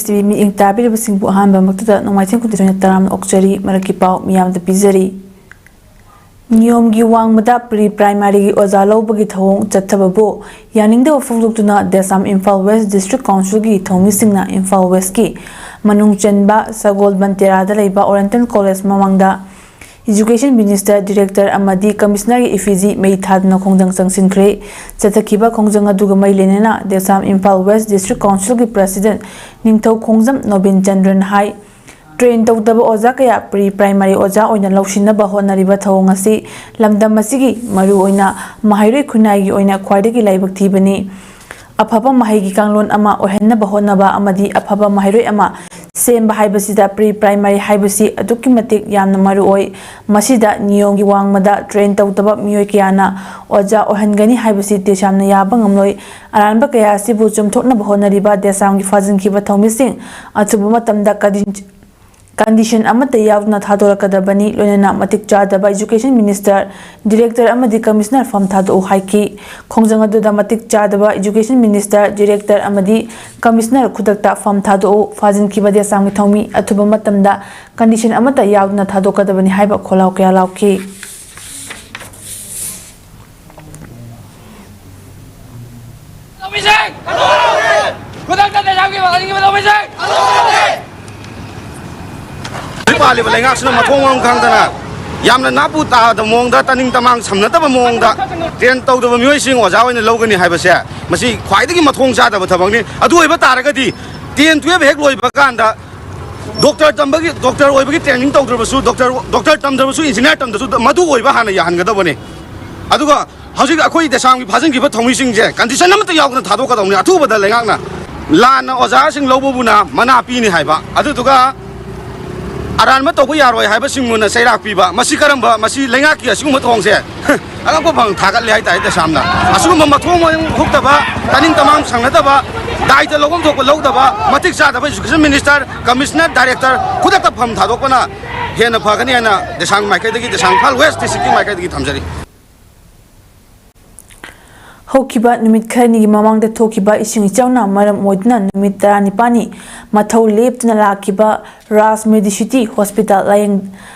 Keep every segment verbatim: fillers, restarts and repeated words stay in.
TV ꯃꯤꯠꯌꯦꯡ ꯇꯥꯕꯤꯔꯤꯕꯁꯤꯡꯕꯨ ꯑꯍꯥꯟꯕꯃꯛꯇꯗ ꯅꯣꯡꯃꯥꯏꯊꯦꯝ ꯈꯨꯟꯗ꯭ꯔꯣꯏꯅ ꯇꯔꯥꯝꯅ ꯑꯣꯛꯆꯔꯤ꯫ ꯃꯔꯛꯀꯤ ꯄꯥꯎ ꯃꯤꯌꯥꯝꯗ ꯄꯤꯖꯔꯤ꯫ ꯅꯤꯌꯣꯝꯒꯤ ꯋꯥꯡꯃꯗ ꯄ꯭ꯔꯤ ꯄ꯭ꯔꯥꯏꯃꯥꯔꯤꯒꯤ ꯑꯣꯖꯥ ꯂꯧꯕꯒꯤ ꯊꯧꯑꯣꯡ ꯆꯠꯊꯕꯕꯨ ꯌꯥꯅꯤꯡꯗꯕ ꯐꯣꯡꯗꯣꯛꯇꯨꯅ ꯗꯦꯁꯥꯝ ꯏꯝꯐꯥꯜ ꯋꯦꯁ ꯗꯤꯁꯇ꯭ꯔꯤꯛ ꯀꯥꯎꯟꯁꯤꯜꯒꯤ ꯊꯧꯃꯤꯁꯤꯡꯅ ꯏꯝꯐꯥꯜ ꯋꯦꯁꯀꯤ ꯃꯅꯨꯡ ꯆꯟꯕ ꯁꯒꯣꯜꯕꯟ ꯇꯦꯔꯥꯗ ꯂꯩꯕ ꯑꯣꯔꯤꯌꯦꯟꯇꯦꯜ ꯀꯣꯂꯦꯖ ꯃꯃꯥꯡꯗ ꯏꯖꯨꯀꯦꯁꯟ ꯃꯤꯅꯤꯁꯇꯔ, ꯗꯤꯔꯦꯛꯇꯔ ꯑꯃꯗꯤ ꯀꯃꯤꯁꯅꯔꯒꯤ ꯏꯐꯤꯖꯤ ꯃꯩ ꯊꯥꯗꯨꯅ ꯈꯣꯡꯖꯪ ꯆꯪꯁꯤꯟꯈ꯭ꯔꯦ꯫ ꯆꯠꯊꯈꯤꯕ ꯈꯣꯡꯖꯪ ꯑꯗꯨꯒ ꯃꯔꯤ ꯂꯩꯅꯅ ꯗꯦꯁꯥꯝ ꯏꯝꯐꯥꯜ ꯋꯦꯁ ꯗꯤꯁꯇ꯭ꯔꯤꯛ ꯀꯥꯎꯟꯁꯤꯜꯒꯤ ꯄ꯭ꯔꯁꯤꯗꯦꯟꯠ ꯅꯤꯡꯊꯧ ꯈꯣꯡꯖꯝ ꯅꯣꯕꯤꯟ ꯆꯟꯗ꯭ꯔꯟ ꯍꯥꯏ, ꯇ꯭ꯔꯦꯟ ꯇꯧꯗꯕ ꯑꯣꯖꯥ ꯀꯌꯥ ꯄ꯭ꯔꯤ ꯄ꯭ꯔꯥꯏꯃꯥꯔꯤ ꯑꯣꯖꯥ ꯑꯣꯏꯅ ꯂꯧꯁꯤꯟꯅꯕ ꯍꯣꯠꯅꯔꯤꯕ ꯊꯧꯑꯣꯡ ꯑꯁꯤ ꯂꯝꯗꯝ ꯑꯁꯤꯒꯤ ꯃꯔꯨꯑꯣꯏꯅ ꯃꯍꯩꯔꯣꯏ ꯈꯨꯟꯅꯥꯏꯒꯤ ꯑꯣꯏꯅ ꯈ꯭ꯋꯥꯏꯗꯒꯤ ꯂꯥꯏꯕꯛ ꯊꯤꯕꯅꯤ꯫ ꯑꯐꯕ ꯃꯍꯩꯒꯤ ꯀꯥꯡꯂꯣꯟ ꯑꯃ ꯑꯣꯏꯍꯟꯅꯕ ꯍꯣꯠꯅꯕ ꯑꯃꯗꯤ ꯑꯐꯕ ꯃꯍꯩꯔꯣꯏ ꯑꯃ ꯁꯦꯝꯕ ꯍꯥꯏꯕꯁꯤꯗ ꯄ꯭ꯔꯤ ꯄ꯭ꯔꯥꯏꯃꯥꯔꯤ ꯍꯥꯏꯕꯁꯤ ꯑꯗꯨꯛꯀꯤ ꯃꯇꯤꯛ ꯌꯥꯝꯅ ꯃꯔꯨꯑꯣꯏ꯫ ꯃꯁꯤꯗ ꯅꯤꯌꯣꯝꯒꯤ ꯋꯥꯡꯃꯗ ꯇ꯭ꯔꯦꯟ ꯇꯧꯗꯕ ꯃꯤꯑꯣꯏ ꯀꯌꯥꯅ ꯑꯣꯖꯥ ꯑꯣꯏꯍꯟꯒꯅꯤ ꯍꯥꯏꯕꯁꯤ ꯗꯦꯁꯥꯝꯅ ꯌꯥꯕ ꯉꯝꯂꯣꯏ꯫ ꯑꯔꯥꯟꯕ ꯀꯌꯥ ꯑꯁꯤꯕꯨ ꯆꯨꯝꯊꯣꯛꯅꯕ ꯍꯣꯠꯅꯔꯤꯕ ꯗꯦꯁꯥꯝꯒꯤ ꯐꯥꯖꯤꯟꯈꯤꯕ ꯊꯧꯃꯤꯁꯤꯡ ꯑꯊꯨꯕ ꯃꯇꯝꯗ ꯀꯟꯗꯤ-, ꯀꯟꯗꯤꯁꯟ ꯑꯃꯠꯇ ꯌꯥꯎꯗꯅ ꯊꯥꯗꯣꯔꯛꯀꯗꯕꯅꯤ, ꯂꯣꯏꯅꯅ ꯃꯇꯤꯛ ꯆꯥꯗꯕ ꯏꯖꯨꯀꯦꯁꯟ ꯃꯤꯅꯤꯁꯇꯔ, ꯗꯤꯔꯦꯛꯇꯔ ꯑꯃꯗꯤ ꯀꯃꯤꯁꯅꯔ ꯐꯝ ꯊꯥꯗꯣꯛꯎ ꯍꯥꯏꯈꯤ꯫ ꯈꯣꯡꯖꯪ ꯑꯗꯨꯗ ꯃꯇꯤꯛ ꯆꯥꯗꯕ ꯏꯖꯨꯀꯦꯁꯟ ꯃꯤꯅꯤꯁꯇꯔ, ꯗꯤꯔꯦꯛꯇꯔ ꯑꯃꯗꯤ ꯀꯃꯤꯁꯅꯔ ꯈꯨꯗꯛꯇ ꯐꯝ ꯊꯥꯗꯣꯛꯎ, ꯐꯥꯖꯤꯟꯈꯤꯕ ꯗꯦꯁꯥꯝꯒꯤ ꯊꯧꯃꯤ ꯑꯊꯨꯕ ꯃꯇꯝꯗ ꯀꯟꯗꯤꯁꯟ ꯑꯃꯠꯇ ꯌꯥꯎꯗꯅ ꯊꯥꯗꯣꯛꯀꯗꯕꯅꯤ ꯍꯥꯏꯕ ꯈꯣꯜꯂꯥꯎ ꯀꯌꯥ ꯂꯥꯎꯈꯤ꯫ ꯂꯧꯃꯤꯁꯤꯡ! ꯈꯨꯗꯛꯇ ꯗꯦꯁꯥꯝꯒꯤ ꯐꯥꯖꯤꯟꯈꯤꯕ ꯂꯧꯃꯤꯁꯤꯡ! ꯍꯧꯖꯤꯛ ꯄꯥꯜꯂꯤꯕ ꯂꯩꯉꯥꯛꯁꯤꯅ ꯃꯊꯣꯡ ꯃꯔꯝ ꯈꯪꯗꯅ ꯌꯥꯝꯅ ꯅꯥꯄꯨ ꯇꯥꯗꯕ ꯃꯑꯣꯡꯗ, ꯇꯅꯤꯡ ꯇꯃꯥꯡ ꯁꯝꯅꯗꯕ ꯃꯑꯣꯡꯗ ꯇ꯭ꯔꯦꯟ ꯇꯧꯗꯕ ꯃꯤꯑꯣꯏꯁꯤꯡ ꯑꯣꯖꯥ ꯑꯣꯏꯅ ꯂꯧꯒꯅꯤ ꯍꯥꯏꯕꯁꯦ, ꯃꯁꯤ ꯈ꯭ꯋꯥꯏꯗꯒꯤ ꯃꯊꯣꯡ ꯆꯥꯗꯕ ꯊꯕꯛꯅꯤ꯫ ꯑꯗꯨ ꯑꯣꯏꯕ ꯇꯥꯔꯒꯗꯤ ꯇꯦꯟ ꯇꯨꯌꯦꯜꯞ ꯍꯦꯛ ꯂꯣꯏꯕ ꯀꯥꯟꯗ ꯗꯣꯛꯇꯔ ꯇꯝꯕꯒꯤ, ꯗꯣꯛꯇꯔ ꯑꯣꯏꯕꯒꯤ ꯇ꯭ꯔꯦꯅꯤꯡ ꯇꯧꯗ꯭ꯔꯕꯁꯨ, ꯗꯣꯛꯇꯔ, ꯗꯣꯛꯇꯔ ꯇꯝꯗ꯭ꯔꯕꯁꯨ ꯏꯟꯖꯤꯅꯤꯌꯥꯔ ꯇꯝꯗ꯭ꯔꯁꯨ ꯃꯗꯨ ꯑꯣꯏꯕ ꯍꯥꯟꯅ ꯌꯥꯍꯟꯒꯗꯕꯅꯤ꯫ ꯑꯗꯨꯒ ꯍꯧꯖꯤꯛ ꯑꯩꯈꯣꯏ ꯗꯦꯁꯥꯝꯒꯤ ꯐꯥꯖꯤꯟꯈꯤꯕ ꯊꯧꯃꯤꯁꯤꯡꯁꯦ ꯀꯟꯗꯤꯁꯟ ꯑꯃꯠꯇ ꯌꯥꯎꯗꯅ ꯊꯥꯗꯣꯛꯀꯗꯧꯅꯤ꯫ ꯑꯊꯨꯕꯗ ꯂꯩꯉꯥꯛꯅ ꯂꯥꯟꯅ ꯑꯣꯖꯥꯁꯤꯡ ꯂꯧꯕꯕꯨꯅ ꯃꯅꯥ ꯄꯤꯅꯤ ꯍꯥꯏꯕ, ꯑꯗꯨꯗꯨꯒ ꯑꯔꯥꯟꯕ ꯇꯧꯕ ꯌꯥꯔꯣꯏ ꯍꯥꯏꯕꯁꯤꯡꯕꯨꯅ ꯆꯩꯔꯥꯛ ꯄꯤꯕ, ꯃꯁꯤ ꯀꯔꯝꯕ, ꯃꯁꯤ ꯂꯩꯉꯥꯛꯀꯤ ꯑꯁꯤꯒꯨꯝꯕ ꯊꯧꯑꯣꯡꯁꯦ ꯑꯉꯛꯄ ꯐꯪ ꯊꯥꯒꯠꯂꯦ ꯍꯥꯏꯇꯥꯔꯦ꯫ ꯗꯦꯁꯥꯝꯅ ꯑꯁꯤꯒꯨꯝꯕ ꯃꯊꯣꯡ ꯃꯔꯝ ꯍꯨꯛꯇꯕ, ꯇꯥꯅꯤꯡ ꯇꯃꯥꯡ ꯁꯪꯅꯗꯕ, ꯗꯥꯏꯇ ꯂꯧꯐꯝ ꯊꯣꯛꯄ ꯂꯧꯗꯕ, ꯃꯇꯤꯛ ꯆꯥꯗꯕ ꯏꯖꯨꯀꯦꯁꯟ ꯃꯤꯅꯤꯁꯇꯔ, ꯀꯃꯤꯁꯅꯔ, ꯗꯥꯏꯔꯦꯛꯇꯔ ꯈꯨꯗꯛꯇ ꯐꯝ ꯊꯥꯗꯣꯛꯄꯅ ꯍꯦꯟꯅ ꯐꯒꯅꯤ ꯍꯥꯏꯅ ꯗꯦꯁꯥꯝ ꯃꯥꯏꯀꯩꯗꯒꯤ, ꯗꯦꯁꯥꯝ ꯏꯝꯐꯥꯜ ꯋꯦꯁ ꯗꯤꯁꯇ꯭ꯔꯤꯛꯀꯤ ꯃꯥꯏꯀꯩꯗꯒꯤ ꯊꯝꯖꯔꯤ꯫ ꯍꯧꯈꯤꯕ ꯅꯨꯃꯤꯠ ꯈꯔꯅꯤꯒꯤ ꯃꯃꯥꯡꯗ ꯊꯣꯛꯈꯤꯕ ꯏꯁꯤꯡ ꯏꯆꯥꯎꯅ ꯃꯔꯝ ꯑꯣꯏꯗꯨꯅ ꯅꯨꯃꯤꯠ ꯇꯔꯥꯅꯤꯄꯥꯜꯅꯤ ꯃꯊꯧ ꯂꯦꯞꯇꯅ ꯂꯥꯛꯈꯤꯕ ꯔꯥꯖ ꯃꯦꯗꯤꯁꯤꯇꯤ ꯍꯣꯁꯄꯤꯇꯥꯜ ꯂꯥꯌꯦꯡ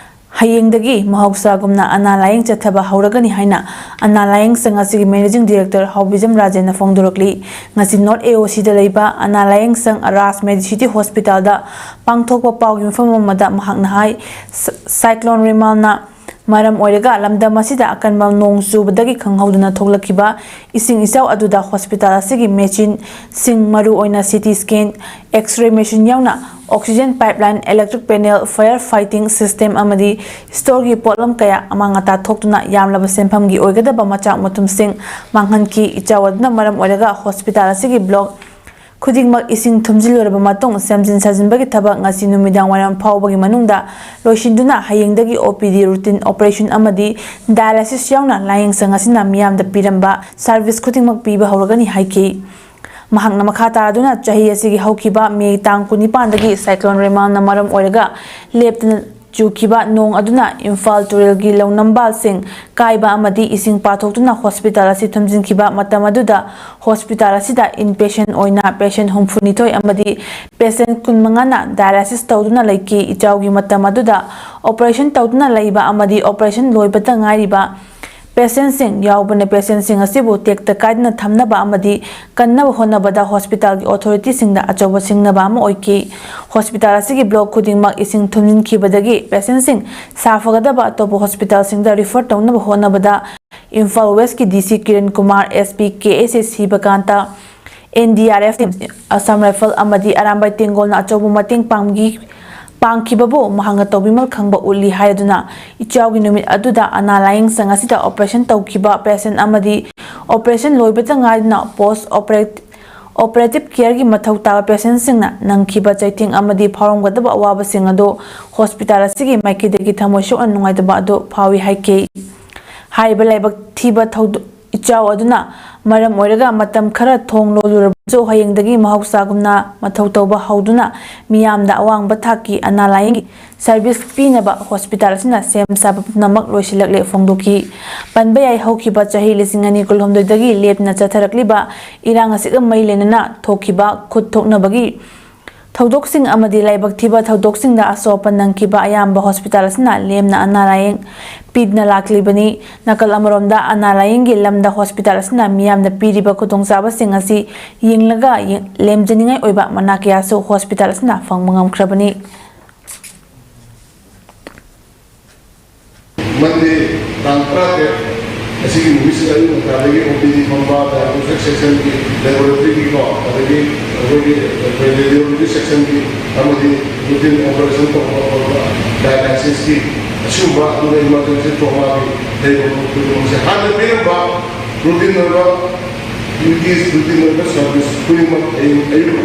ꯍꯌꯦꯡꯗꯒꯤ ꯃꯍꯧꯁꯥꯒꯨꯝꯅ ꯑꯅꯥ ꯂꯥꯌꯦꯡ ꯆꯠꯊꯕ ꯍꯧꯔꯒꯅꯤ ꯍꯥꯏꯅ ꯑꯅꯥ ꯂꯥꯌꯦꯡ ꯁꯪ ꯑꯁꯤꯒꯤ ꯃꯦꯅꯦꯖꯤꯡ ꯗꯤꯔꯦꯛꯇꯔ ꯍꯥꯎꯕꯤꯖꯝ ꯔꯥꯖꯦꯟꯅ ꯐꯣꯡꯗꯣꯔꯛꯂꯤ꯫ ꯉꯁꯤ ꯅꯣꯔꯠ ꯑꯦ ꯑꯣ ꯁꯤꯗ ꯂꯩꯕ ꯑꯅꯥ ꯂꯥꯌꯦꯡ ꯁꯪ ꯔꯥꯖ ꯃꯦꯗꯤꯁꯤꯇꯤ ꯍꯣꯁꯄꯤꯇꯥꯜꯗ ꯄꯥꯡꯊꯣꯛꯄ ꯄꯥꯎꯒꯤ ꯃꯐꯝ ꯑꯃꯗ ꯃꯍꯥꯛꯅ ꯍꯥꯏ, ꯁ-, ꯁꯥꯏꯀ꯭ꯂꯣꯟ ꯔꯤꯃꯥꯜꯅ ꯃꯔꯝ ꯑꯣꯏꯔꯒ ꯂꯝꯗꯝ ꯑꯁꯤꯗ ꯑꯀꯟꯕ ꯅꯣꯡ ꯆꯨꯕꯗꯒꯤ ꯈꯪꯍꯧꯗꯅ ꯊꯣꯛꯂꯛꯈꯤꯕ ꯏꯁꯤꯡ ꯏꯆꯥꯎ ꯑꯗꯨꯗ ꯍꯣꯁꯄꯤꯇꯥꯜ ꯑꯁꯤꯒꯤ ꯃꯦꯆꯤꯟꯁꯤꯡ, ꯃꯔꯨꯑꯣꯏꯅ C T scan, X ray machine ꯌꯥꯎꯅ oxygen pipeline, electric panel, fire fighting system ꯑꯃꯗꯤ ꯁ꯭ꯇꯣꯔꯒꯤ ꯄꯣꯠꯂꯝ ꯀꯌꯥ ꯑꯃꯥꯡ ꯑꯇꯥ ꯊꯣꯛꯇꯨꯅ ꯌꯥꯝꯂꯕ ꯁꯦꯟꯐꯝꯒꯤ ꯑꯣꯏꯒꯗꯕ ꯃꯆꯥꯛ ꯃꯊꯨꯝꯁꯤꯡ ꯃꯥꯡꯍꯟꯈꯤ꯫ ꯏꯆꯥꯎ ꯑꯗꯨꯅ ꯃꯔꯝ ꯑꯣꯏꯔꯒ ꯍꯣꯁꯄꯤꯇꯥꯜ ꯑꯁꯤꯒꯤ ꯕ꯭ꯂꯣꯛ ꯈꯨꯗꯤꯡꯃꯛ ꯏꯁꯤꯡ ꯊꯨꯝꯖꯤꯜꯂꯨꯔꯕ ꯃꯇꯨꯡ ꯁꯦꯝꯖꯤꯟ ꯁꯥꯖꯤꯟꯕꯒꯤ ꯊꯕꯛ ꯉꯁꯤ ꯅꯨꯃꯤꯗꯥꯡ ꯋꯥꯏꯔꯝ ꯐꯥꯎꯕꯒꯤ ꯃꯅꯨꯡꯗ ꯂꯣꯏꯁꯤꯟꯗꯨꯅ ꯍꯌꯦꯡꯗꯒꯤ ꯑꯣ ꯄꯤ ꯗꯤ ꯔꯨꯇꯤꯟ ꯑꯣꯄꯔꯦꯁꯟ ꯑꯃꯗꯤ ꯗꯥꯏꯂꯥꯏꯁꯤꯁ ꯌꯥꯎꯅ ꯂꯥꯌꯦꯡ ꯁꯪ ꯑꯁꯤꯅ ꯃꯤꯌꯥꯝꯗ ꯄꯤꯔꯝꯕ ꯁꯥꯔꯚꯤꯁ ꯈꯨꯗꯤꯡꯃꯛ ꯄꯤꯕ ꯍꯧꯔꯒꯅꯤ ꯍꯥꯏꯈꯤ꯫ ꯃꯍꯥꯛꯅ ꯃꯈꯥ ꯇꯥꯗꯨꯅ ꯆꯍꯤ ꯑꯁꯤꯒꯤ ꯍꯧꯈꯤꯕ ꯃꯦ ꯇꯥꯡ ꯀꯨꯟꯅꯤꯄꯥꯟꯗꯒꯤ ꯁꯥꯏꯀ꯭ꯂꯣꯟ ꯔꯦꯃꯥꯜꯅ ꯃꯔꯝ ꯑꯣꯏꯔꯒ ꯂꯦꯞꯇꯅ ꯆꯨꯈꯤꯕ ꯅꯣꯡ ꯑꯗꯨꯅ ꯏꯝꯐꯥꯜ ꯇꯨꯔꯦꯜꯒꯤ ꯂꯧꯅꯝꯕꯥꯜꯁꯤꯡ ꯀꯥꯏꯕ ꯑꯃꯗꯤ ꯏꯁꯤꯡ ꯄꯥꯊꯣꯛꯇꯨꯅ ꯍꯣꯁꯄꯤꯇꯥꯜ ꯑꯁꯤ ꯊꯨꯝꯖꯤꯟꯈꯤꯕ ꯃꯇꯝ ꯑꯗꯨꯗ ꯍꯣꯁꯄꯤꯇꯥꯜ ꯑꯁꯤꯗ ꯏꯟꯄꯦꯁꯦꯟ ꯑꯣꯏꯅ ꯄꯦꯁꯦꯟ ꯍꯨꯝꯐꯨꯅꯤꯊꯣꯏ ꯑꯃꯗꯤ ꯄꯦꯁꯦꯟ ꯀꯨꯟꯃꯉꯥꯅ ꯗꯥꯏꯂꯥꯏꯁꯤꯁ ꯇꯧꯗꯨꯅ ꯂꯩꯈꯤ꯫ ꯏꯆꯥꯎꯒꯤ ꯃꯇꯝ ꯑꯗꯨꯗ ꯑꯣꯄꯔꯦꯁꯟ ꯇꯧꯗꯨꯅ ꯂꯩꯕ ꯑꯃꯗꯤ ꯑꯣꯄꯔꯦꯁꯟ ꯂꯣꯏꯕꯇ ꯉꯥꯏꯔꯤꯕ ꯄꯦꯁꯦꯟꯁꯤꯡ ꯌꯥꯎꯕꯅ ꯄꯦꯁꯦꯟꯁꯤꯡ ꯑꯁꯤꯕꯨ ꯇꯦꯛꯇ ꯀꯥꯏꯗꯅ ꯊꯝꯅꯕ ꯑꯃꯗꯤ ꯀꯟꯅꯕ ꯍꯣꯠꯅꯕꯗ ꯍꯣꯁꯄꯤꯇꯥꯜꯒꯤ ꯑꯣꯊꯣꯔꯤꯇꯤꯁꯤꯡꯗ ꯑꯆꯧꯕ ꯁꯤꯡꯅꯕ ꯑꯃ ꯑꯣꯏꯈꯤ꯫ ꯍꯣꯁꯄꯤꯇꯥꯜ ꯑꯁꯤꯒꯤ ꯕ꯭ꯂꯣꯛ ꯈꯨꯗꯤꯡꯃꯛ ꯏꯁꯤꯡ ꯊꯨꯝꯖꯤꯟꯈꯤꯕꯗꯒꯤ ꯄꯦꯁꯦꯟꯁꯤꯡ ꯁꯥꯐꯒꯗꯕ ꯑꯇꯣꯞꯄ ꯍꯣꯁꯄꯤꯇꯥꯜꯁꯤꯡꯗ ꯔꯤꯐꯔ ꯇꯧꯅꯕ ꯍꯣꯠꯅꯕꯗ ꯏꯝꯐꯥꯜ ꯋꯦꯁꯀꯤ D C Kiran Kumar, S P K S A Shibakant, N D R F, Assam rifle ꯑꯃꯗꯤ ꯑꯔꯥꯝꯕꯥꯏ ꯇꯦꯡꯒꯣꯜꯅ ꯑꯆꯧꯕ ꯃꯇꯦꯡ ꯄꯥꯡꯈꯤ, ꯄꯥꯡꯈꯤꯕꯕꯨ ꯃꯍꯥꯛꯅ ꯇꯧꯕꯤꯃꯜ ꯈꯪꯕ ꯎꯠꯂꯤ ꯍꯥꯏꯗꯨꯅ ꯏꯆꯥꯎꯒꯤ ꯅꯨꯃꯤꯠ ꯑꯗꯨꯗ ꯑꯅꯥ ꯂꯥꯌꯦꯡ ꯁꯪ ꯑꯁꯤꯗ ꯑꯣꯄꯔꯦꯁꯟ ꯇꯧꯈꯤꯕ ꯄꯦꯁꯦꯟ ꯑꯃꯗꯤ ꯑꯣꯄꯔꯦꯁꯟ ꯂꯣꯏꯕꯇ ꯉꯥꯏꯗꯨꯅ ꯄꯣꯁ ꯑꯣꯄꯔꯦꯠ-, ꯑꯣꯄꯔꯦꯇꯤꯚ ꯀꯦꯌꯔꯒꯤ ꯃꯊꯧ ꯇꯥꯕ ꯄꯦꯁꯦꯟꯁꯤꯡꯅ ꯅꯪꯈꯤꯕ ꯆꯩꯊꯦꯡ ꯑꯃꯗꯤ ꯐꯥꯎꯔꯝꯒꯗꯕ ꯑꯋꯥꯕꯁꯤꯡ ꯑꯗꯨ ꯍꯣꯁꯄꯤꯇꯥꯜ ꯑꯁꯤꯒꯤ ꯃꯥꯏꯀꯩꯗꯒꯤ ꯊꯃꯣꯏ ꯁꯣꯛꯅ ꯅꯨꯡꯉꯥꯏꯇꯕ ꯑꯗꯨ ꯐꯥꯎꯏ ꯍꯥꯏꯈꯤ꯫ ꯍꯥꯏꯔꯤꯕ ꯂꯥꯏꯕꯛ ꯊꯤꯕ ꯊꯧꯗꯣꯛ ꯏꯆꯥꯎ ꯑꯗꯨꯅ ꯃꯔꯝ ꯑꯣꯏꯔꯒ ꯃꯇꯝ ꯈꯔ ꯊꯣꯡ ꯂꯣꯜꯂꯨꯔꯕꯁꯨ ꯍꯌꯦꯡꯗꯒꯤ ꯃꯍꯧꯁꯥꯒꯨꯝꯅ ꯃꯊꯧ ꯇꯧꯕ ꯍꯧꯗꯨꯅ ꯃꯤꯌꯥꯝꯗ ꯑꯋꯥꯡꯕ ꯊꯥꯛꯀꯤ ꯑꯅꯥ ꯂꯥꯌꯦꯡꯒꯤ ꯁꯔꯚꯤꯁ ꯄꯤꯅꯕ ꯍꯣꯁꯄꯤꯇꯥꯜ ꯑꯁꯤꯅ ꯁꯦꯝ ꯁꯥꯕ ꯄꯨꯝꯅꯃꯛ ꯂꯣꯏꯁꯤꯜꯂꯛꯂꯦ ꯐꯣꯡꯗꯣꯛꯈꯤ꯫ ꯄꯟꯕ ꯌꯥꯏ, ꯍꯧꯈꯤꯕ ꯆꯍꯤ ꯂꯤꯁꯤꯡ ꯑꯅꯤ ꯀꯨꯟꯍꯨꯝꯗꯣꯏꯗꯒꯤ ꯂꯦꯞꯇꯅ ꯆꯠꯊꯔꯛꯂꯤꯕ ꯏꯔꯥꯡ ꯑꯁꯤꯒ ꯃꯔꯤ ꯂꯩꯅꯅ ꯊꯣꯛꯈꯤꯕ ꯈꯨꯠ ꯊꯣꯛꯅꯕꯒꯤ ꯊꯧꯗꯣꯛꯁꯤꯡ ꯑꯃꯗꯤ ꯂꯥꯏꯕꯛ ꯊꯤꯕ ꯊꯧꯗꯣꯛꯁꯤꯡꯗ ꯑꯁꯣꯛ ꯑꯄꯟ ꯅꯪꯈꯤꯕ ꯑꯌꯥꯝꯕ ꯍꯣꯁꯄꯤꯇꯥꯜ ꯑꯁꯤꯅ ꯂꯦꯝꯅ ꯑꯅꯥ ꯂꯥꯌꯦꯡ ꯄꯤꯗꯨꯅ ꯂꯥꯛꯂꯤꯕꯅꯤ꯫ ꯅꯥꯀꯜ ꯑꯃꯔꯣꯝꯗ ꯑꯅꯥ ꯂꯥꯌꯦꯡꯒꯤ ꯂꯝꯗ ꯍꯣꯁꯄꯤꯇꯥꯜ ꯑꯁꯤꯅ ꯃꯤꯌꯥꯝꯗ ꯄꯤꯔꯤꯕ ꯈꯨꯗꯣꯡꯆꯥꯕꯁꯤꯡ ꯑꯁꯤ ꯌꯦꯡꯂꯒ ꯌꯦꯡ-, ꯂꯦꯝꯖꯅꯤꯡꯉꯥꯏ ꯑꯣꯏꯕ ꯃꯅꯥ ꯀꯌꯥꯁꯨ ꯍꯣꯁꯄꯤꯇꯥꯜ ꯑꯁꯤꯅ ꯐꯪꯕ ꯉꯝꯈ꯭ꯔꯕꯅꯤ꯫ ꯃꯟꯗꯦ ꯇꯥꯡ ꯇꯔꯥꯇꯔꯦꯠ ꯑꯁꯤꯒꯤ ꯅꯨꯃꯤꯠꯁꯤꯗ ꯑꯌꯨꯛ ꯉꯟꯇꯥꯗꯒꯤ ꯑꯣ ꯄꯤ ꯗꯤ ꯐꯝꯕ, diagnostic sectionꯒꯤ, laboratoryꯒꯤꯀꯣ, ꯑꯗꯒꯤ ꯑꯩꯈꯣꯏꯒꯤ radiology sectionꯒꯤ ꯑꯃꯗꯤ routine operation ꯇꯧꯕ ꯈꯣꯠꯄ, dialysisꯀꯤ ꯑꯁꯤꯒꯨꯝꯕ, ꯑꯗꯨꯒ emergency traumaꯒꯤ ꯂꯩꯕ ꯈꯨꯗꯤꯡꯃꯛꯁꯦ ꯍꯥꯟꯅ ꯄꯤꯔꯝꯕ routine ꯑꯣꯏꯕ duties, routine ꯑꯣꯏꯕ service ꯈꯨꯗꯤꯡꯃꯛ ꯑꯌꯨꯛ, ꯑꯌꯨꯛ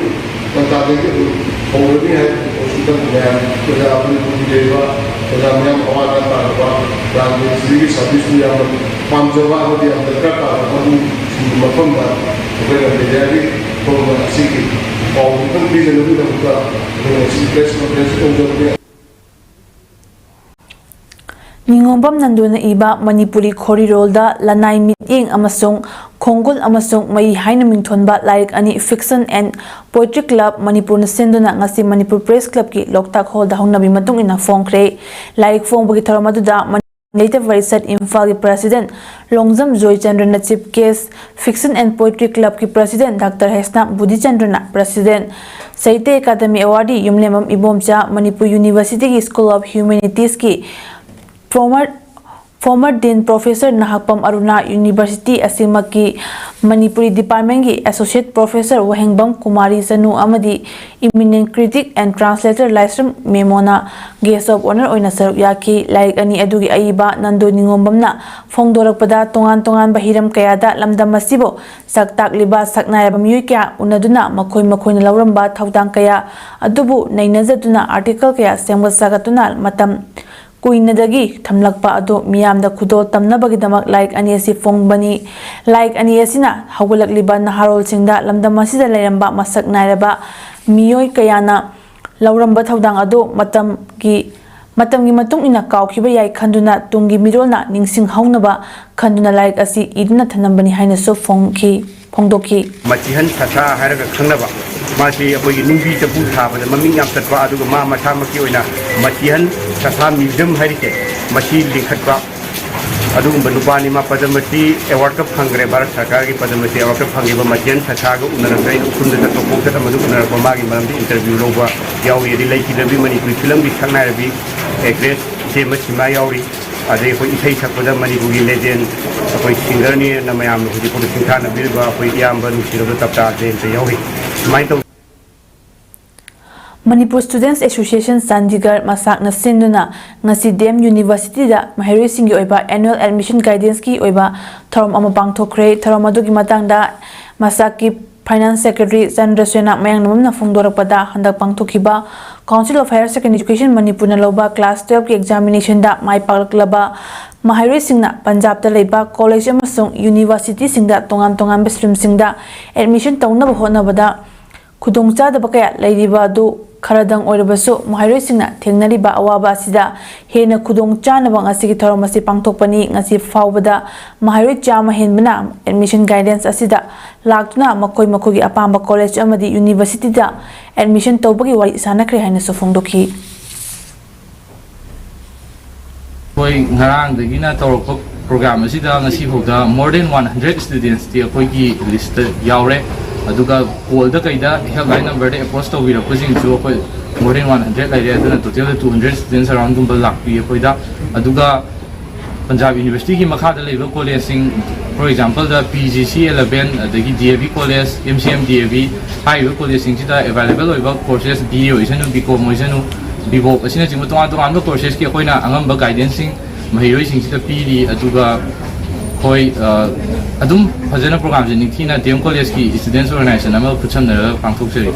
ꯉꯟꯇꯥꯗꯒꯤ ꯑꯗꯨꯝ ꯍꯧꯔꯅꯤ ꯍꯥꯏꯕ ꯍꯣꯁꯄꯤꯇꯥꯜ ꯃꯌꯥꯝ, ꯑꯣꯖꯥ ꯃꯅꯤꯄꯨꯔꯒꯤ ꯂꯩꯔꯤꯕ ꯑꯣꯖꯥ ꯃꯌꯥꯝ ꯑꯋꯥ ꯑꯅꯥ ꯇꯥꯔꯕ ꯂꯥꯟ ꯃꯤꯅꯤꯁꯇ꯭ꯔꯤꯒꯤ ꯁꯥꯔꯚꯤꯁꯄꯨ ꯌꯥꯝꯅ ꯄꯥꯝꯖꯕ ꯑꯃꯗꯤ ꯌꯥꯝ ꯗꯔꯀꯥꯔ ꯇꯥꯕ ꯃꯗꯨꯁꯤꯡꯒꯤ ꯃꯐꯝꯗ ꯑꯩꯈꯣꯏꯅ ꯃꯦꯗꯤꯌꯥꯒꯤ ꯊꯣꯛꯅ ꯑꯁꯤꯒꯤ ꯄꯥꯎ ꯑꯃꯨꯛꯇꯪ ꯄꯤꯖꯅꯕꯒꯤꯗꯃꯛꯇ ꯑꯩꯈꯣꯏꯅ ꯉꯁꯤ press conference ꯇꯧꯖꯕꯅꯤ꯫ ꯅꯤꯉꯣꯝꯕꯝ ꯅꯟꯗꯨꯅ ꯏꯕ ꯃꯅꯤꯄꯨꯔꯤ ꯈꯣꯔꯤꯔꯣꯜꯗ ꯂꯅꯥꯏ ꯃꯤꯠꯌꯦꯡ ꯑꯃꯁꯨꯡ ꯈꯣꯡꯒꯨꯜ ꯑꯃꯁꯨꯡ ꯃꯩ ꯍꯥꯏꯅ ꯃꯤꯡꯊꯣꯟꯕ ꯂꯥꯏꯔꯤꯛ ꯑꯅꯤ Fiction and Poetry Club ꯃꯅꯤꯄꯨꯔꯅ ꯁꯤꯟꯗꯨꯅ ꯉꯁꯤ ꯃꯅꯤꯄꯨꯔ Press Clubꯀꯤ ꯂꯣꯛꯇꯥꯛ ꯍꯣꯜꯗ ꯍꯧꯅꯕꯤ ꯃꯇꯨꯡ ꯏꯟꯅ ꯐꯣꯡꯈ꯭ꯔꯦ꯫ ꯂꯥꯏꯔꯤꯛ ꯐꯣꯡꯕꯒꯤ ꯊꯧꯔꯝ ꯑꯗꯨꯗ ꯃꯅꯤꯄꯨꯔ ꯂꯩꯇ ꯄꯔꯤꯁꯠ ꯏꯝꯐꯥꯜꯒꯤ President ꯂꯣꯡꯖꯝ ꯖꯣꯏꯆꯟꯗ꯭ꯔꯅ chief guest, Fiction and Poetry Clubꯀꯤ President Doctor ꯍꯩꯁꯅꯥꯝ ꯕꯨꯙꯤꯆꯟꯗ꯭ꯔꯅ President, ꯁꯥꯍꯤꯇ꯭ꯌ ꯑꯦꯀꯥꯗꯃꯤ awardee ꯌꯨꯝꯂꯦꯝꯕꯝ ꯏꯕꯣꯝꯆꯥ, ꯃꯅꯤꯄꯨꯔ Universityꯒꯤ School of Humanitiesꯀꯤ former, former Dean Professor Nahakpam Aruna, University ꯑꯁꯤꯃꯛꯀꯤ ꯃꯅꯤꯄꯨꯔꯤ Departmentꯀꯤ Associate Professor ꯋꯥꯍꯦꯡꯕꯝ ꯀꯨꯃꯥꯔꯤ ꯆꯅꯨ ꯑꯃꯗꯤ eminent critic and translator Laishram ꯃꯦꯃꯣꯅ guest of honour ꯑꯣꯏꯅ ꯁꯔꯨꯛ ꯌꯥꯈꯤ꯫ ꯂꯥꯏꯔꯤꯛ ꯑꯅꯤ ꯑꯗꯨꯒꯤ ꯑꯏꯕ ꯅꯟꯗꯨ ꯅꯤꯉꯣꯝꯕꯝꯅ ꯐꯣꯡꯗꯣꯔꯛꯄꯗ, ꯇꯣꯉꯥꯟ ꯇꯣꯉꯥꯟꯕ ꯍꯤꯔꯝ ꯀꯌꯥꯗ ꯂꯝꯗꯝ ꯑꯁꯤꯕꯨ ꯁꯛ ꯇꯥꯛꯂꯤꯕ ꯁꯛꯅꯥꯏꯔꯕ ꯃꯤꯑꯣꯏ ꯀꯌꯥ ꯎꯅꯗꯨꯅ ꯃꯈꯣꯏ ꯃꯈꯣꯏꯅ ꯂꯧꯔꯝꯕ ꯊꯧꯗꯥꯡ ꯀꯌꯥ ꯑꯗꯨꯕꯨ ꯅꯩꯅꯖꯗꯨꯅ article ꯀꯌꯥ ꯁꯦꯝꯒꯠ ꯁꯥꯒꯠꯇꯨꯅ ꯃꯇꯝ ꯀꯨꯏꯅꯗꯒꯤ ꯊꯝꯂꯛꯄ ꯑꯗꯨ ꯃꯤꯌꯥꯝꯗ ꯈꯨꯗꯣꯜ ꯇꯝꯅꯕꯒꯤꯗꯃꯛ ꯂꯥꯏꯔꯤꯛ ꯑꯅꯤ ꯑꯁꯤ ꯐꯣꯡꯕꯅꯤ꯫ ꯂꯥꯏꯔꯤꯛ ꯑꯅꯤ ꯑꯁꯤꯅ ꯍꯧꯒꯠꯂꯛꯂꯤꯕ ꯅꯍꯥꯔꯣꯜꯁꯤꯡꯗ ꯂꯝꯗꯝ ꯑꯁꯤꯗ ꯂꯩꯔꯝꯕ ꯃꯁꯛ ꯅꯥꯏꯔꯕ ꯃꯤꯑꯣꯏ ꯀꯌꯥꯅ ꯂꯧꯔꯝꯕ ꯊꯧꯗꯥꯡ ꯑꯗꯨ ꯃꯇꯝꯒꯤ, ꯃꯇꯝꯒꯤ ꯃꯇꯨꯡ ꯏꯟꯅ ꯀꯥꯎꯈꯤꯕ ꯌꯥꯏ ꯈꯟꯗꯨꯅ ꯇꯨꯡꯒꯤ ꯃꯤꯔꯣꯜꯅ ꯅꯤꯡꯁꯤꯡꯍꯧꯅꯕ ꯈꯟꯗꯨꯅ ꯂꯥꯏꯔꯤꯛ ꯑꯁꯤ ꯏꯗꯨꯅ ꯊꯝꯂꯝꯕꯅꯤ ꯍꯥꯏꯅꯁꯨ ꯐꯣꯡꯈꯤ, ꯐꯣꯡꯗꯣꯛꯈꯤ꯫ ꯃꯆꯤꯍꯟ ꯁꯥꯁꯥ ꯍꯥꯏꯔꯒ ꯈꯪꯅꯕ, ꯃꯥꯁꯤ ꯑꯩꯈꯣꯏꯒꯤ ꯅꯨꯡꯕꯤ ꯆꯐꯨ ꯁꯥꯕꯗ ꯃꯃꯤꯡ ꯌꯥꯝ ꯆꯠꯄ, ꯑꯗꯨꯒ ꯃꯥ ꯃꯁꯥꯃꯛꯀꯤ ꯑꯣꯏꯅ ꯃꯆꯤꯍꯟ ꯁꯥꯁꯥ ꯃ꯭ꯌꯨꯖꯤꯌꯝ ꯍꯥꯏꯔꯤꯁꯦ, ꯃꯁꯤ ꯂꯤꯡꯈꯠꯄ ꯑꯗꯨꯒꯨꯝꯕ ꯅꯨꯄꯥꯅꯤ꯫ ꯃꯥ ꯄꯗꯃꯁ꯭ꯔꯤ ꯑꯦꯋꯥꯔꯗꯀ ꯐꯪꯈ꯭ꯔꯦ, ꯚꯥꯔꯠ ꯁꯔꯀꯥꯔꯒꯤ ꯄꯗꯃꯁ꯭ꯔꯤ ꯑꯦꯋꯥꯔꯗꯀ ꯐꯪꯈꯤꯕ ꯃꯆꯤꯍꯟ ꯁꯥꯁꯥꯒ ꯎꯅꯔꯛꯇ꯭ꯔꯦ꯫ ꯑꯩꯅ ꯎꯈ꯭ꯔꯨꯜꯗ ꯆꯠꯄ ꯈꯣꯡꯆꯠ ꯑꯃꯗ ꯎꯅꯔꯛꯄ, ꯃꯥꯒꯤ ꯃꯔꯝꯗ ꯏꯟꯇꯔꯚ꯭ꯌꯨ ꯂꯧꯕ ꯌꯥꯎꯔꯤ꯫ ꯑꯗꯩ ꯂꯩꯈꯤꯗ꯭ꯔꯕꯤ ꯃꯅꯤꯄꯨꯔꯤ ꯐꯤꯂꯝꯒꯤ ꯁꯛꯅꯥꯏꯔꯕꯤ ꯑꯦꯛꯇ꯭ꯔꯦꯁ ꯏꯆꯦ ꯃꯁꯤꯃꯥ ꯌꯥꯎꯔꯤ꯫ ꯑꯗꯩ ꯑꯩꯈꯣꯏ ꯏꯁꯩ ꯁꯛꯄꯗ ꯃꯅꯤꯄꯨꯔꯒꯤ ꯂꯦꯖꯦꯟ, ꯑꯩꯈꯣꯏ ꯁꯤꯡꯒꯔꯅꯦꯅ ꯃꯌꯥꯝꯅ ꯍꯧꯖꯤꯛ ꯐꯥꯎꯗ ꯁꯤꯡꯊꯥꯅꯕꯤꯔꯤꯕ ꯑꯩꯈꯣꯏ ꯏꯌꯥꯝꯕ ꯅꯨꯡꯁꯤꯔꯕ ꯇꯞꯇꯥ ꯖꯌꯟꯇ ꯌꯥꯎꯔꯤ꯫ ꯁꯨꯃꯥꯏꯅ ꯇꯧ Manipur Students Association ꯆꯥꯟꯗꯤꯒꯔ ꯃꯁꯥꯛꯅ ꯁꯤꯟꯗꯨꯅ ꯉꯁꯤ ꯗꯤ ꯑꯦꯝ ꯌꯨꯅꯤꯚꯔꯁꯤꯇꯤꯗ ꯃꯍꯩꯔꯣꯏꯁꯤꯡꯒꯤ ꯑꯣꯏꯕ annual admission guidanceꯀꯤ ꯑꯣꯏꯕ ꯊꯧꯔꯝ ꯑꯃ ꯄꯥꯡꯊꯣꯛꯈ꯭ꯔꯦ꯫ ꯊꯧꯔꯝ ꯑꯗꯨꯒꯤ ꯃꯇꯥꯡꯗ ꯃꯁꯥꯛꯀꯤ Finance Secretary ꯆꯟꯗ꯭ꯔꯁꯦꯅ ꯃꯌꯥꯡꯂꯝꯕꯝꯅ ꯐꯣꯡꯗꯣꯔꯛꯄꯗ, ꯍꯟꯗꯛ ꯄꯥꯡꯊꯣꯛꯈꯤꯕ Council of Higher Secondary Education ꯃꯅꯤꯄꯨꯔꯅ ꯂꯧꯕ class twelveꯀꯤ examinationꯗ ꯃꯥꯏ ꯄꯥꯛꯂꯛꯂꯕ ꯃꯍꯩꯔꯣꯏꯁꯤꯡꯅ ꯄꯟꯖꯥꯕꯇ ꯂꯩꯕ college ꯑꯃꯁꯨꯡ universityꯁꯤꯡꯗ ꯇꯣꯉꯥꯟ ꯇꯣꯉꯥꯟꯕ streamꯁꯤꯡꯗ admission ꯇꯧꯅꯕ ꯍꯣꯠꯅꯕꯗ ꯈꯨꯗꯣꯡꯆꯥꯗꯕ ꯀꯌꯥ ꯂꯩꯔꯤꯕ ꯑꯗꯨ ꯈꯔꯗꯪ ꯑꯣꯏꯔꯕꯁꯨ, ꯃꯍꯩꯔꯣꯏꯁꯤꯡꯅ ꯊꯦꯡꯅꯔꯤꯕ ꯑꯋꯥꯕ ꯑꯁꯤꯗ ꯍꯦꯟꯅ ꯈꯨꯗꯣꯡ ꯆꯥꯅꯕ ꯉꯁꯤꯒꯤ ꯊꯧꯔꯝ ꯑꯁꯤ ꯄꯥꯡꯊꯣꯛꯄꯅꯤ꯫ ꯉꯁꯤ ꯐꯥꯎꯕꯗ ꯃꯍꯩꯔꯣꯏ ꯆꯥꯝꯃ ꯍꯦꯟꯕꯅ admission guidance ꯑꯁꯤꯗ ꯂꯥꯛꯇꯨꯅ ꯃꯈꯣꯏ ꯃꯈꯣꯏꯒꯤ ꯑꯄꯥꯝꯕ college ꯑꯃꯗꯤ universityꯗ admission ꯇꯧꯕꯒꯤ ꯋꯥꯔꯤ ꯁꯥꯟꯅꯈ꯭ꯔꯦ ꯍꯥꯏꯅꯁꯨ ꯐꯣꯡꯗꯣꯛꯈꯤ꯫ ꯑꯩꯈꯣꯏ ꯉꯔꯥꯡꯗꯒꯤꯅ ꯇꯧꯔꯛꯄ program ꯑꯁꯤꯗ ꯉꯁꯤꯐꯥꯎꯗ more than one hundred studentsꯇꯤ ꯑꯩꯈꯣꯏꯒꯤ listꯇ ꯌꯥꯎꯔꯦ꯫ ꯑꯗꯨꯒ callꯗ ꯀꯩꯗ helpline numberꯗ approach ꯇꯧꯕꯤꯔꯛꯄꯁꯤꯡꯁꯨ ꯑꯩꯈꯣꯏ more than one hundred ꯂꯩꯔꯦ꯫ ꯑꯗꯨꯅ totalꯗ two hundred students aroundꯒꯨꯝꯕ ꯂꯥꯛꯄꯤ ꯑꯩꯈꯣꯏꯗ꯫ ꯑꯗꯨꯒ ꯄꯟꯖꯥꯕ ꯌꯨꯅꯤꯚꯔꯁꯤꯇꯤꯒꯤ ꯃꯈꯥꯗ ꯂꯩꯕ collegeꯁꯤꯡ, for exampleꯗ P G C eleven, ꯑꯗꯒꯤ D A V college, M C M D A V ꯍꯥꯏꯔꯤꯕ collegeꯁꯤꯡꯁꯤꯗ available ꯑꯣꯏꯕ courses, B A ꯑꯣꯏꯁꯅꯨ, B Com ꯑꯣꯏꯁꯅꯨ, B Voc ꯑꯁꯤꯅꯆꯤꯡꯕ ꯇꯣꯉꯥꯟ ꯇꯣꯉꯥꯟꯕ courseꯀꯤ ꯑꯩꯈꯣꯏꯅ ꯑꯉꯝꯕ guidanceꯁꯤꯡ ꯃꯍꯩꯔꯣꯏꯁꯤꯡꯁꯤꯗ ꯄꯤꯔꯤ꯫ ꯑꯗꯨꯒ ꯑꯩꯈꯣꯏ, ꯑ, ꯑꯗꯨꯝ ꯐꯖꯅ programꯁꯦ ꯅꯤꯡꯊꯤꯅ D M Collegeꯀꯤ students organization ꯑꯃ ꯈꯨꯠꯁꯝꯅꯔꯒ ꯄꯥꯡꯊꯣꯛꯆꯔꯤ꯫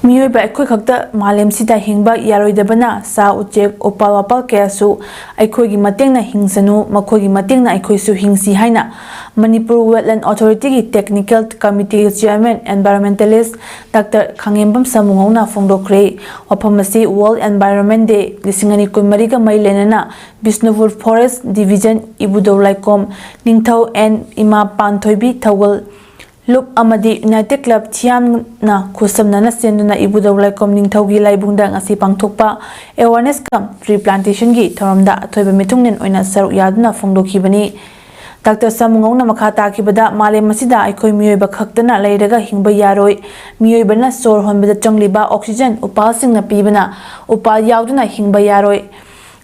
ꯃꯤꯑꯣꯏꯕ ꯑꯩꯈꯣꯏ ꯈꯛꯇ ꯃꯥꯂꯦꯝꯁꯤꯗ ꯍꯤꯡꯕ ꯌꯥꯔꯣꯏꯗꯕꯅ ꯁꯥ ꯎꯆꯦꯛ, ꯎꯄꯥꯜ ꯋꯥꯄꯥꯜ ꯀꯌꯥꯁꯨ ꯑꯩꯈꯣꯏꯒꯤ ꯃꯇꯦꯡꯅ ꯍꯤꯡꯁꯅꯨ, ꯃꯈꯣꯏꯒꯤ ꯃꯇꯦꯡꯅ ꯑꯩꯈꯣꯏꯁꯨ ꯍꯤꯡꯁꯤ ꯍꯥꯏꯅ ꯃꯅꯤꯄꯨꯔ Wetland Authority ꯒꯤ Technical Committee Chairman Environmentalist Doctor ꯈꯥꯉꯦꯝꯕꯝ ꯁꯥꯃꯨꯉꯧꯅ ꯐꯣꯡꯗꯣꯛꯈ꯭ꯔꯦ꯫ ꯋꯥꯐꯝ ꯑꯁꯤ World Environment Day ꯂꯤꯁꯤꯡ ꯑꯅꯤ ꯀꯨꯟꯃꯔꯤꯒ ꯃꯔꯤ ꯂꯩꯅꯅ ꯕꯤꯁꯅꯨꯄꯨꯔ Forest Division ꯏꯕꯨꯙꯧ ꯂꯥꯏꯀꯣꯝ ꯅꯤꯡꯊꯧ ꯑꯦꯟ ꯏꯃꯥ ꯄꯥꯟꯊꯣꯏꯕꯤ ꯊꯧꯒꯜ ꯂꯨꯞ ꯑꯃꯗꯤ United Club ꯊꯤꯌꯥꯝꯅ ꯈꯨꯠꯁꯝꯅꯅ ꯁꯦꯝꯗꯨꯅ ꯏꯕꯨꯙꯧ ꯂꯥꯏꯀꯣꯝ ꯅꯤꯡꯊꯧꯒꯤ ꯂꯥꯏꯕꯨꯡꯗ ꯉꯁꯤ ꯄꯥꯡꯊꯣꯛꯄ Awareness cum Tree Plantation ꯒꯤ ꯊꯧꯔꯝꯗ ꯑꯊꯣꯏꯕ ꯃꯤꯊꯨꯡꯂꯦꯟ ꯑꯣꯏꯅ ꯁꯔꯨꯛ ꯌꯥꯗꯨꯅ ꯐꯣꯡꯗꯣꯛꯈꯤꯕꯅꯤ꯫ ꯗꯥꯛꯇꯔ ꯁꯥꯃꯨꯉꯧꯅ ꯃꯈꯥ ꯇꯥꯈꯤꯕꯗ, ꯃꯥꯂꯦꯝ ꯑꯁꯤꯗ ꯑꯩꯈꯣꯏ ꯃꯤꯑꯣꯏꯕ ꯈꯛꯇꯅ ꯂꯩꯔꯒ ꯍꯤꯡꯕ ꯌꯥꯔꯣꯏ꯫ ꯃꯤꯑꯣꯏꯕꯅ ꯁꯣꯔ ꯍꯣꯟꯕꯗ ꯆꯪꯂꯤꯕ oxygen ꯎꯄꯥꯜꯁꯤꯡꯅ ꯄꯤꯕꯅ ꯎꯄꯥꯜ ꯌꯥꯎꯗꯅ ꯍꯤꯡꯕ ꯌꯥꯔꯣꯏ꯫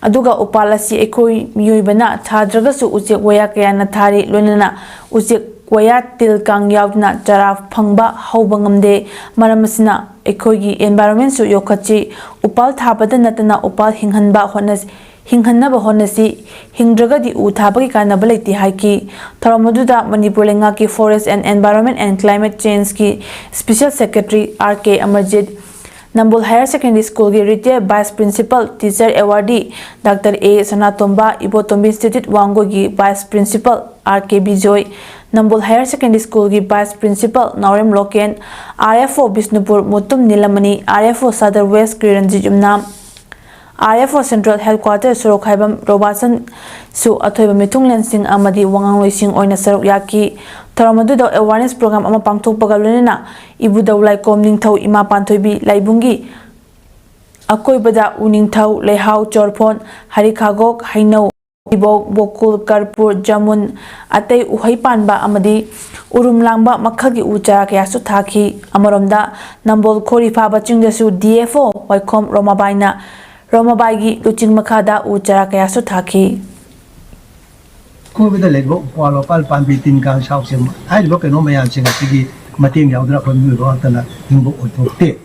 ꯑꯗꯨꯒ ꯎꯄꯥꯜ ꯑꯁꯤ ꯑꯩꯈꯣꯏ ꯃꯤꯑꯣꯏꯕꯅ ꯊꯥꯗ꯭ꯔꯒꯁꯨ ꯎꯆꯦꯛ ꯋꯥꯌꯥ ꯀꯌꯥꯅ ꯊꯥꯔꯤ, ꯂꯣꯏꯅꯅ ꯎꯆꯦꯛ ꯋꯥꯌꯥ ꯇꯤꯜ ꯀꯥꯡ ꯌꯥꯎꯗꯅ ꯆꯥꯔꯥ ꯐꯪꯕ ꯍꯧꯕ ꯉꯝꯗꯦ꯫ ꯃꯔꯝ ꯑꯁꯤꯅ ꯑꯩꯈꯣꯏꯒꯤ environment ꯁꯨ ꯌꯣꯛꯈꯠꯁꯤ꯫ ꯎꯄꯥꯜ ꯊꯥꯕꯗ ꯅꯠꯇꯅ ꯎꯄꯥꯜ ꯍꯤꯡꯍꯟꯕ ꯍꯣꯠꯅ-, ꯍꯤꯡꯍꯟꯅꯕ ꯍꯣꯠꯅꯁꯤ꯫ ꯍꯤꯡꯗ꯭ꯔꯒꯗꯤ ꯎ ꯊꯥꯕꯒꯤ ꯀꯥꯟꯅꯕ ꯂꯩꯇꯦ ꯍꯥꯏꯈꯤ꯫ ꯊꯧꯔꯝ ꯑꯗꯨꯗ ꯃꯅꯤꯄꯨꯔ ꯂꯩꯉꯥꯛꯀꯤ Forest and Environment and Climate Change ꯀꯤ Special Secretary ꯑꯥꯔ ꯀꯦ ꯑꯃꯔꯖꯤꯠ, ꯅꯝꯕꯣꯜ Higher Secondary School ꯒꯤ Retired Vice Principal Teacher Awardee doctor A Sanatomba, Ibotombi Institute ꯋꯥꯡꯒꯣꯏꯒꯤ Vice Principal R K Bijoy, Nambol Higher Secondary School ꯒꯤ Vice Principal Naorem Loken, R F O Bishnupur Mutum Nilamani, R F O Sadar West Kiranjit Yumnam, R F O Central Headquarter Sorokhaibam Robason ꯁꯨ ꯑꯊꯣꯏꯕ ꯃꯤꯊꯨꯡꯂꯦꯟꯁꯤꯡ ꯑꯃꯗꯤ ꯋꯥꯉꯥꯡꯂꯣꯏꯁꯤꯡ ꯑꯣꯏꯅ ꯁꯔꯨꯛ ꯌꯥꯈꯤ꯫ ꯊꯧꯔꯝ ꯑꯗꯨꯗ awareness program ꯑꯃ ꯄꯥꯡꯊꯣꯛꯄꯒ ꯂꯣꯏꯅꯅ ꯏꯕꯨꯙꯧ ꯂꯥꯏꯀꯣꯝ ꯅꯤꯡꯊꯧ ꯏꯃꯥ ꯄꯥꯟꯊꯣꯏꯕꯤ ꯂꯥꯏꯕꯨꯡꯒꯤ ꯑꯀꯣꯏꯕꯗ ꯎꯅꯤꯡꯊꯧ, ꯂꯩꯍꯥꯎ, ꯆꯣꯔꯐꯣꯟ, ꯍꯔꯤꯈꯥꯒꯣꯛ, ꯍꯩꯅꯧ, ꯏꯕꯣꯛ, ꯕꯣꯀꯨꯜ, ꯀꯔꯄꯨꯔ, ꯖꯃꯨꯟ, ꯑꯇꯩ ꯎꯍꯩ ꯄꯥꯟꯕ ꯑꯃꯗꯤ ꯎꯔꯨꯝ ꯂꯥꯡꯕ ꯃꯈꯜꯒꯤ ꯎ ꯆꯥꯔꯥ ꯀꯌꯥꯁꯨ ꯊꯥꯈꯤ꯫ ꯑꯃꯔꯣꯝꯗ ꯅꯝꯕꯣꯜ ꯈꯣꯔꯤ ꯐꯥꯕ ꯆꯤꯡꯗꯁꯨ ꯗꯤ ꯑꯦꯐ ꯑꯣ ꯋꯥꯏꯈꯣꯝ ꯔꯣꯃꯥꯕꯥꯏꯅ, ꯔꯣꯃꯥꯕꯥꯏꯒꯤ ꯂꯨꯆꯤꯡ ꯃꯈꯥꯗ ꯎ ꯆꯥꯔꯥ ꯀꯌꯥꯁꯨ ꯊꯥꯈꯤ꯫ ꯑꯀꯣꯏꯕꯗ ꯂꯩꯕ ꯎꯄꯥꯜ ꯋꯥꯄꯥꯜ ꯄꯥꯝꯕꯤ ꯇꯤꯟ ꯀꯥꯡ ꯁꯥ ꯎꯆꯦꯛ ꯍꯥꯏꯔꯤꯕ ꯀꯩꯅꯣ ꯃꯌꯥꯝꯁꯤꯡ ꯑꯁꯤꯒꯤ ꯃꯇꯦꯡ ꯌꯥꯎꯗꯅ ꯑꯩꯈꯣꯏ ꯃꯤꯑꯣꯏꯕ ꯉꯥꯛꯇꯅ ꯍꯤꯡꯕ ꯑꯣꯏꯊꯣꯛꯇꯦ꯫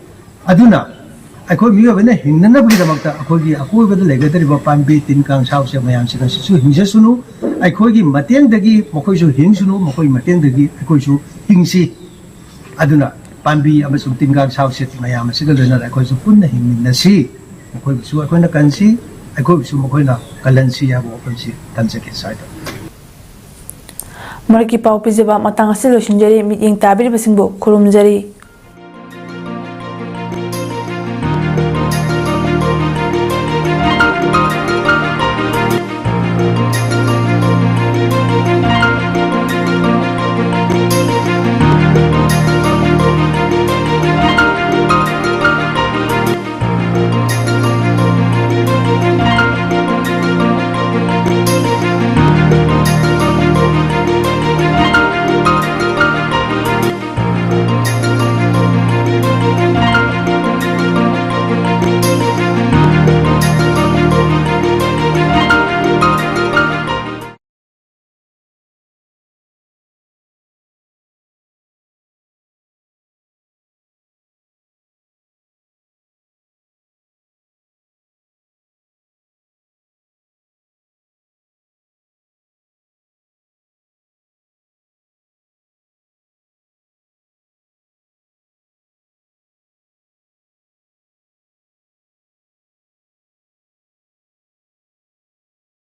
ꯑꯗꯨꯅ ꯑꯩꯈꯣꯏ ꯃꯤꯑꯣꯏꯕꯅ ꯍꯤꯡꯅꯅꯕꯒꯤꯗꯃꯛꯇ ꯑꯩꯈꯣꯏꯒꯤ ꯑꯀꯣꯏꯕꯗ ꯂꯩꯒꯗꯧꯔꯤꯕ ꯄꯥꯝꯕꯤ ꯇꯤꯟ ꯀꯥꯡ ꯁꯥ ꯎꯆꯦꯛ ꯃꯌꯥꯝꯁꯤꯡ ꯑꯁꯤꯁꯨ ꯍꯤꯡꯖꯁꯅꯨ, ꯑꯩꯈꯣꯏꯒꯤ ꯃꯇꯦꯡꯗꯒꯤ ꯃꯈꯣꯏꯁꯨ ꯍꯤꯡꯁꯅꯨ, ꯃꯈꯣꯏ ꯃꯇꯦꯡꯗꯒꯤ ꯑꯩꯈꯣꯏꯁꯨ ꯍꯤꯡꯁꯤ꯫ ꯑꯗꯨꯅ ꯄꯥꯝꯕꯤ ꯑꯃꯁꯨꯡ ꯇꯤꯟ ꯀꯥꯡ ꯁꯥ ꯎꯆꯦꯛ ꯃꯌꯥꯝ ꯑꯁꯤꯒ ꯂꯣꯏꯅꯅ ꯑꯩꯈꯣꯏꯁꯨ ꯄꯨꯟꯅ ꯍꯤꯡꯃꯤꯟꯅꯁꯤ꯫ ꯃꯈꯣꯏꯕꯨꯁꯨ ꯑꯩꯈꯣꯏꯅ ꯀꯟꯁꯤ, ꯑꯩꯈꯣꯏꯕꯨꯁꯨ ꯃꯈꯣꯏꯅ ꯀꯜꯍꯟꯁꯤ ꯍꯥꯏꯕ ꯋꯥꯐꯝꯁꯤ ꯊꯝꯖꯒꯦ ꯁ꯭ꯋꯥꯏꯗ꯫ ꯃꯔꯛꯀꯤ ꯄꯥꯎ ꯄꯤꯖꯕ ꯃꯇꯥꯡ ꯑꯁꯤ ꯂꯣꯏꯁꯤꯟꯖꯔꯤ꯫ ꯃꯤꯠꯌꯦꯡ ꯇꯥꯕꯤꯔꯤꯕꯁꯤꯡꯕꯨ ꯈꯨꯔꯨꯝꯖꯔꯤ꯫